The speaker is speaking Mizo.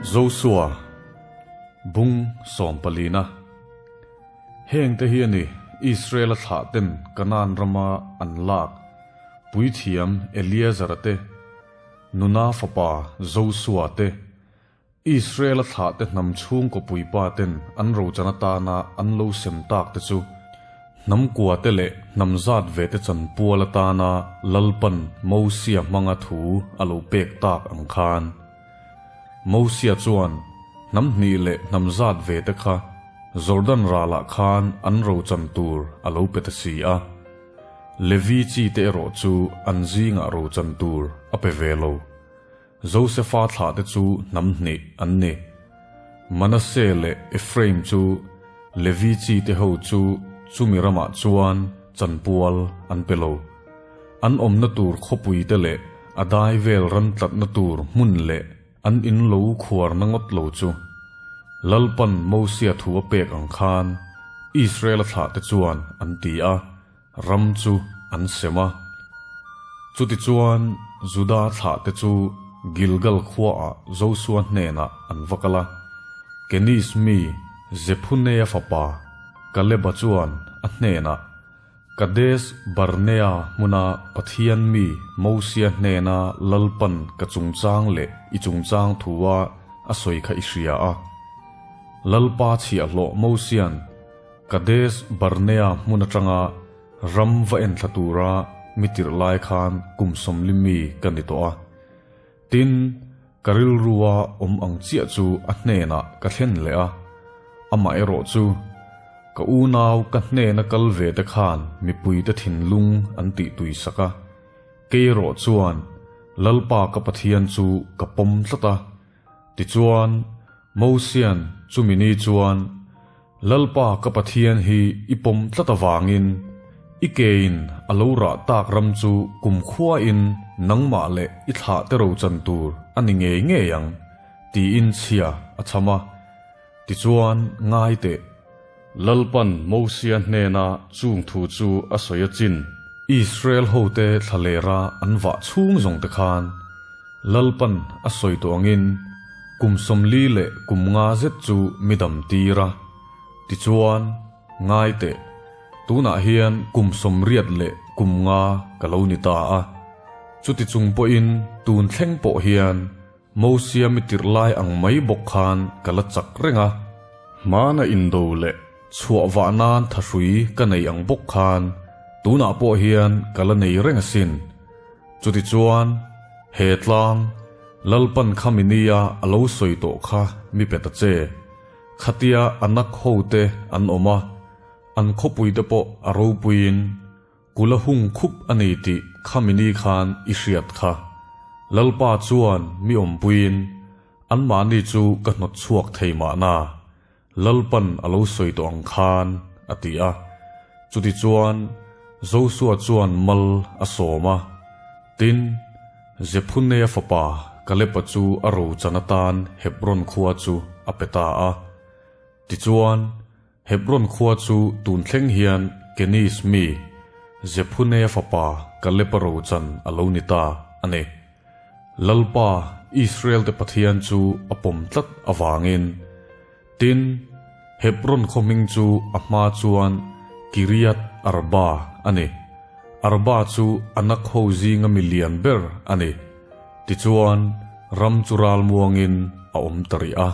Josua bung sawmpalina Hengte hi a ni Israela thlahten Kanaan rama an lak puithiam Eleazara te, Nuna fapa Josua te, Israela thlahte hnam chhungkaw puipa ten an rochan atana an lo sem tak te chu hnam kua te leh hnam zat ve te chanpual atana Lalpan Mosia hmanga thu a lo pek tak ang khan. Mosia chuan hnam hnih leh hnam zat ve te kha Jordan ralah khan an rochan tur a lo pe ta si a. Levi chi te erawh chu an zingah rochan tur a pe ve lo. Josefa thlahte chu hnam hnih an ni. Manasseh leh Ephraim chu Levi chi te ho chu chumi ramah chuan chanpual an pe lo. An awmna tur khawpui te leh a dai vel ran tlatna tur hmun leh an in lo khuarna ngawt lo chu. Lalpan Mosia thu a pek ang khan Israela thlahte chuan an ti a. Ram chu an sem a. Chutichuan, Juda thlahte chu Gilgal khuaah Josua hnenah an va kal a. Kenis mi Jephunea fapa Kaleba chuan a hnenah, Kades Barnea hmuna Pathian mi Mosia hnena Lalpan ka chungchang leh i chungchang thua a sawi kha i hria a. Lalpa chhiahhlawh Mosia'n Kadesh Barnea hmun atanga ram va enthla tura mi tirh lai khan kum sawmli mi ka ni tawh a. Tin, ka rilrua awm ang chiah chu a hnenah ka thlen leh a. Amaherawh chu, ka unau ka hnena kal ve te khan mipuite thinlung an tihtui sak a. Kei erawh chuan Lalpa ka Pathian chu ka pawm tlat a. Tichuan, Mosia'n chumi ni chuan, Lalpa ka Pathian hi i pawm tlat avangin, i kein a lo rah tak ram chu kumkhuain nangmah leh i thlahte rochan tur a ni ngei ngei ang, tiin chhia a chham a. Tichuan, ngai teh. Lalpan Mosia hnena chung thu chu a sawi a chin. Israel hote thlalera an vah chhung zawng te khan Lalpan a sawi tawh angin kum 40 leh kum nga zet chu mi dam tir a. Tichuan, ngai teh, tunah hian kum 80 leh kum nga ka lo ni ta a. Chuti chung pawhin tun thleng pawh hian Mosia mi tirh lai ang mai bawk khan ka la chak reng a. Hmana indo leh chhuah vah nan thahrui ka nei ang bawk khan tunah pawh hian ka la nei reng asin. Chutichuan, he tlang, Lalpan khami nia a lo sawi tawh kha mi pe ta che. Khatia Anak hote an awm a, an khawpuite pawh a ropuiin, Kula hung khup a ni tih khami ni khan i hriat kha. Lalpa chuan mi awmpuiin anmahni chu ka hnawt chhuak thei mahna, Lalpan a lo sawi tawh ang khan, a ti a. Chutichuan, Josua chuan mal a sawm a. Tin, Jephunea fapa Kaleba chu a rochan atan Hebron khua chu a pe ta a. Tichuan, Hebron khua chu tun thleng hian Kenis mi, Jephunea fapa Kaleba rochan a lo ni ta a ni. Lalpa, Israel-te Pathian chu a pawm tlat avangin. Tin, Hebron khaw hming chu a hma chuan Kiriath Arba a ni. Arba chu Anak ho zinga mi lian ber a ni. Tichuan, ram chu ralmuangin a awm ta rih a.